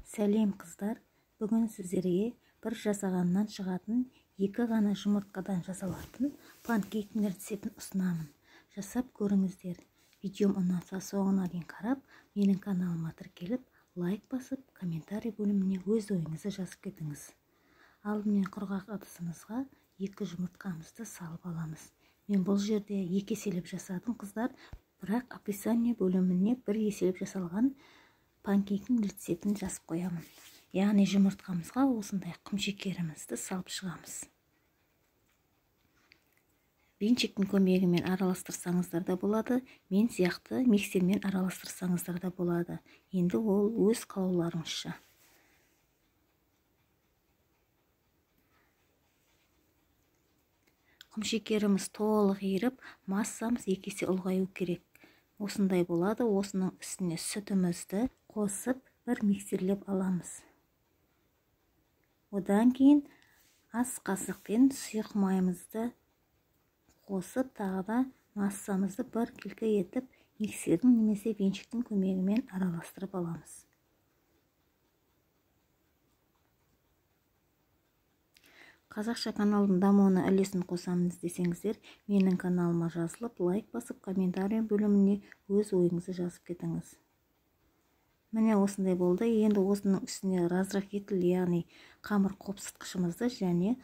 Сәлем қыздар, бүгін сіздерге бір жасағаннан шығатын екі ғана жұмыртқадан жасалатын панкейктің рецептін ұсынамын. Жасап көріңіздер. Видеом ұнаса соңына дейін қарап, менің каналыма тіркеліп, лайк басып, комментарий бөліміне өз ойыңызды жазып кетіңіз. Алдымен құрғақ ыдысымызға екі жұмыртқамызды салып аламыз. Мен бұл жерде екі еселеп жасадым қыздар, бірақ описание бөліміне бір еселеп жасалған панкейктің рецептін жазып қоямын. Яғни жұмыртқамызға осындай құмшекерімізді салып шығамыз. Венчиктің көмегімен араластырсаңыздар да болады, мен сияқты миксермен араластырсаңыздар да болады. Енді ол өз қалауларыңызша. Құмшекеріміз толық еріп, массамыз екі есе ұлғаю керек. Осындай болады. Осының үстіне сүтімізді қосып бір миксерлеп аламыз. Одан кейін ас қасықпен сұйық майымызды қосып, тағы да массамызды бір келкі етіп миксердің немесе венчиктің көмегімен араластырып аламыз. Қазақша каналдың дамуына үлесін қосамыз десеңіздер, менің каналыма жазылып, лайк басып, комментарий бөліміне өз ойыңызды жазып кетіңіз. Міне осындай болды. Енді осының үстіне разрыхлитель, яғни қамыр қопсытқышымызды және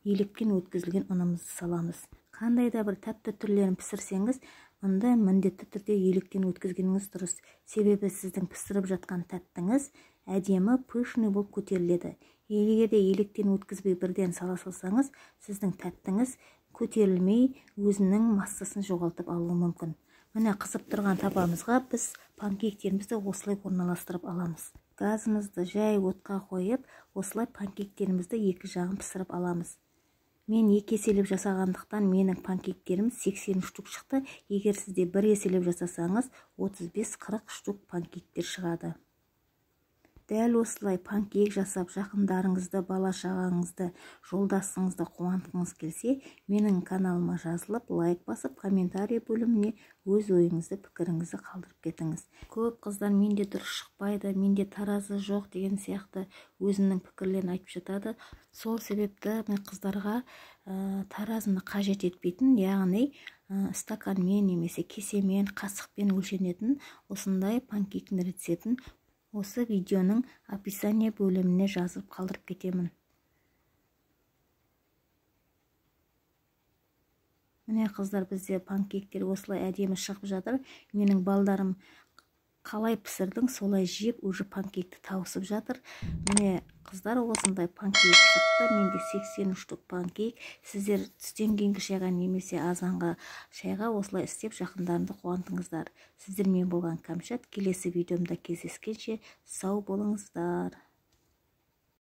електен өткізілген ұнымызды саламыз. Қандай да бір тәтті түрлерін пісірсеңіз, онда міндетті түрде електен өткізгеніңіз дұрыс. Себебі сіздің пісіріп жатқан тәттіңіз әдемі пышный болып көтеріледі. Егер де електен өткізбей бірден сала салсаңыз, сіздің тәттіңіз көтерілмей өзінің массасын жоғалтып алуы мүмкін. Міне қызып тұрған табамызға біз панкейктерімізді осылай орналастырып аламыз. Газымызды жай отқа қойып, осылай панкейктерімізді екі жағын пісіріп аламыз. Мен екі еселеп жасағандықтан менің панкейктерім 80 штук шықты. Егер сізде бір еселеп жасасаңыз, 35-40 штук панкейктер шығады. Дәл осылай панкейк жасап, жақындарыңызды, бала-шағаңызды, жолдасыңызды қуантқыңыз келсе, менің каналыма жазылып, лайк басып, комментарий бөліміне өз ойыңызды, пікіріңізді қалдырып кетіңіз. Көп қыздар менде дұрыс шықпайды, менде таразы жоқ деген сияқты өзінің пікірлерін айтып жатады. Сол себепті мен қыздарға таразыны қажет етпейтін, яғни стаканмен немесе кесемен, қасықпен өлшенетін осындай панкейктің рецептін осы видеоның описание бөліміне жазып қалдырып кетемін. Міне қыздар, бізде панкейктер осылай әдемі шығып жатыр. Менің балдарым қалай пісірдің, солай жеп, уже панкейкті тауысып жатыр. Міне қыздар, осындай панкейк шықты. Менде 80 штук панкейк. Сіздер түстен кейінгі шайға немесе азанғы шайға осылай істеп жақындарыңды қуантыңыздар. Сіздермен болған Кәмшат. Келесі видеомда кездескенше сау болыңыздар.